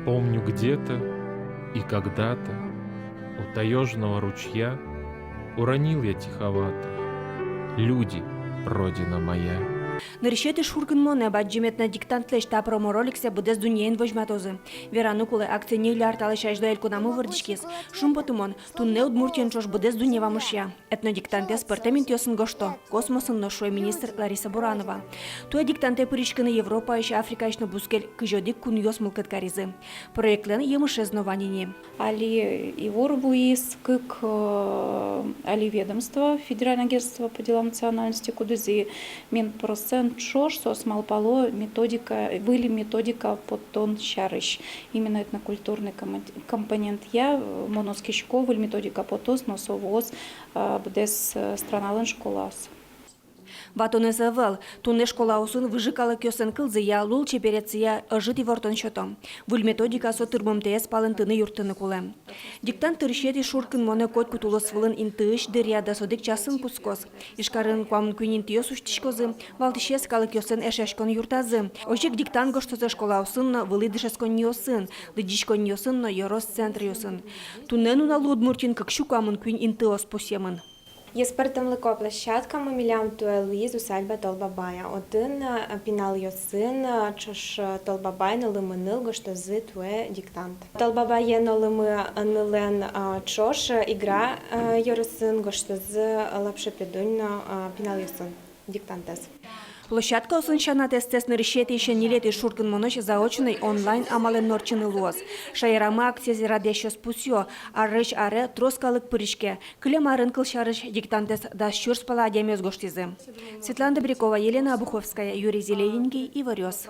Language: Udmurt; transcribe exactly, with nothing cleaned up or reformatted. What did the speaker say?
Помню, где-то и когда-то у таёжного ручья уронил я тиховато: «Люди, родина моя». Нырысетӥ шуркынмонэ бадӟым этнодиктантлэсь та промороликсэ быдэс дуннеын возьматозы. Вераны кулэ, акция ньыль ар талэсь азьло элькунамы вордӥськиз. Шумпотымон, туннэ Удмуртиын ӵош быдэс дунне вамышъя. Этнодиктантэз пӧртэм интыосын гожто, космосын но, шуэ министр Лариса Буранова. Туэ диктантэ пыриськыны Европаысь, Африкаысь но бускель кызь одӥг кунъёс мылкыд каризы. Проектлэн емышез но вань ини. Али ивор вуиз кык, э, али ведомство, Федеральное агентство по делам национальностей, кудӥз Минпросэн ӵош соос малпало методика, выль методика поттон сярысь. Именно этнокультурный коммон-, компонентъя, э, мон оскисько, выль методика потоз, но со вуоз, э, быдэс, э, страналэн школаосы. Ватонэз ӧвӧл, туннэ школаосын выжы калыкъёслэн кылзыя, лулчеберетсыя ӧжыт ивортон сёто. Выль методика со тырмымтэез палэнтыны юрттыны кулэ. Диктант нырысетӥ шуркынмонэ котькуд улосвылын интыысь дыръя дас одӥг часын кутскоз. Ижкарын куамын куинь интыос усьтӥськозы, валтӥсез калыкъёслэн эшъяськон юртазы. Озьы ик диктант гожтозы школаосын но, вылӥ дышетсконниосын, лыдӟиськонниосын но, ёрос центръёсын. Туннэ нуналлы Удмуртиын кык сю куамын куинь интыос пусъемын. Еспӧртэмлыко площадкамы милям туэ луиз усадьба Тол Бабая. Отын, э, пиналъёсын, э, ӵош, э, Тол Бабай но Лымыныл гожтозы туэ диктант. Тол Бабае но Лымынылэн, э, ӵош, э, Игра, э, ёросын гожтозы, э, Лапшо Педунь но, э, пиналъёсын диктантэз. Площадкаосын сяна, тестэз нырысетӥысен ньылетӥ шуркынмонозь заочной, онлайн амалэн но ортчыны луоз. Шаерамы акциез радъясьёс пусъё: арысь аре трос калык пыриське. Кылем арын, кылсярысь, диктантэз дас сюрс пала адямиос гожтӥзы. Светлана Добрякова, Елена Обуховская, Юрий Зелененький, «Иворъёс».